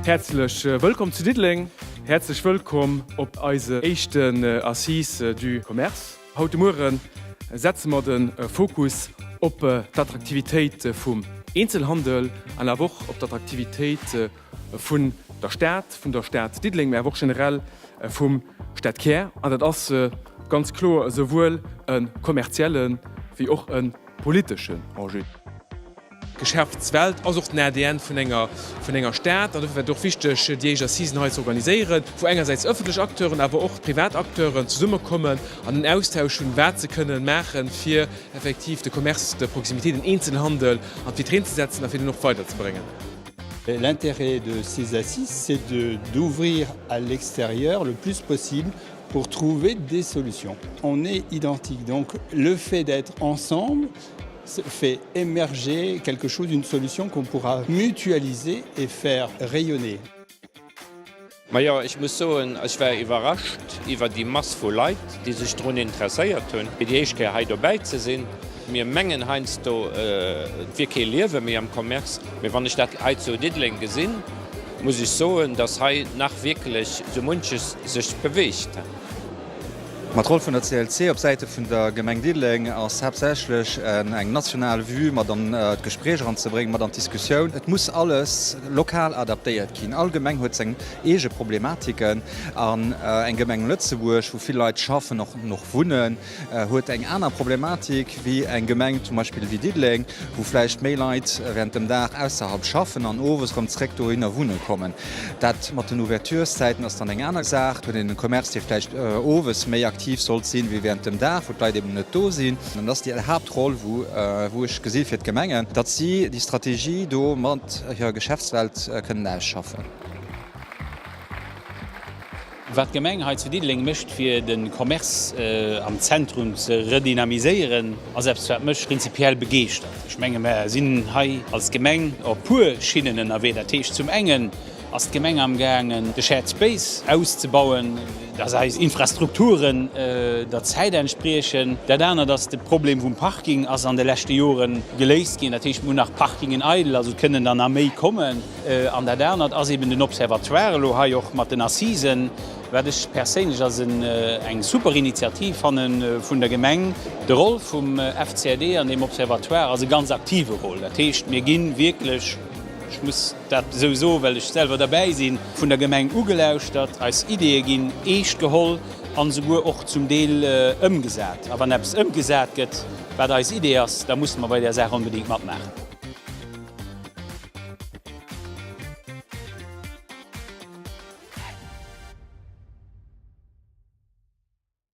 Häerzlech wëllkomm zu Diddeleng, häerzlech wëllkomm op eise éischten Assises du Commerce. Haut de Muere setze mer de Fokus op d'Attraktivitéit vum Eenzelhandel an awer och op d'Attraktivitéit vun der Stad, vun der Stad Diddeleng, mä awer och generell vum Stadkär. An dat ass ganz kloer esouwuel e kommerzielle wéi och e politeschen Enjeu. D'Geschäftswelt ass och den ADN vun enger, vun enger Stad. An dofir war et och wichteg, déi éischt Assisen hei ze organiséieren, wou engersäits ëffentlech Acteuren, awer och privat Acteuren zesummekommen an en Austausch hunn, wat se kënnen maachen, fir effektiv de Commerce de proximité, den Eenzelhandel an d'Vitrinn ze setzen a fir deen och weiderzebréngen. L'intérêt de ces assises, c'est d'ouvrir à l'extérieur le plus possible pour trouver des solutions. On est identique, donc le fait d'être ensemble fait émerger quelque chose, une solution qu'on pourra mutualiser et faire rayonner. Majo, ech muss soen, ech war iwwerrascht iwwer déi Mass vu Leit, déi sech drun interesséiert hunn, fir déi éischt Kéier hei dobäi ze sinn. Mir mengen heiansdo, et wier kee Liewe méi am Commerce, mee wann ech dat hei zu Diddeleng gesinn, muss ech soen, dass hei nach wierklech sou munches sech beweegt. Ma d'Roll vun der CLC op Säite vun der Gemeng Diddeleng ass haaptsächlech eng national Vue mat an d'Gespréich eranzebréngen, mat an d'Diskussioun. Et muss alles lokal adaptéiert ginn. All Gemeng huet seng eege Problematiken an eng Gemeng Lëtzebuerg, wou vill Leit schaffen, och och wunnen, huet eng aner Problematik wéi eng Gemeng zum Beispill wéi Diddeleng, wou vläicht méi Leit während dem Dag ausserhalb schaffen an owes erëm zréck dohinner wunne kommen. Dat mat den Ouvertureszäiten ass dann eng aner Saach. Do huet een e Commerce, dee vläicht owes méi aktiv sollt sinn, wéi während dem Dag, wou d'Leit eben net do sinn. An dat ass déi Haaptroll, wou ech gesi fir d'Gemengen, datt si déi Strategie do mat hirer Geschäftswelt kënnen ausschaffen. Wat d'Gemeng hei zu Diddeleng mécht, fir de Commerce am Zentrum ze redynamiséieren, ass eppes, wat mech prinzipiell begeeschtert. Ech menge mer sinn hei als Gemeng op puer Schinnen ënnerwee. Dat heescht, zum engen ass d'Gemeng amgaangen, de Shared Space auszebauen, dass eis Infrastrukturen der Zäit entspriechen. Dat anert ass, de Problem vum Parking ass an de leschte Jore geléist ginn. Dat heescht, mir hunn nach Parkingen eidel, also et kënnen der nach méi kommen. An dat anert ass eben den Observatoire elo hei och mat den Assisen, wat ech perséinlech als eng super Initiativ fanne vun der Gemeng. De Rôle vum FCAD an deem Observatoire ass e ganz aktive Rôle. Dat heescht, mir gi wierklech, ech muss dat esou soen, well ech selwer derbäi sinn, vun der Gemeng ugelauschtert, eis Ideeë ginn eescht geholl an esouguer och zum Deel ëmgesat. A wann eppes ëmgesat gëtt, wat eis Idee ass, da musse mer bei där Saach onbedéngt matmaachen.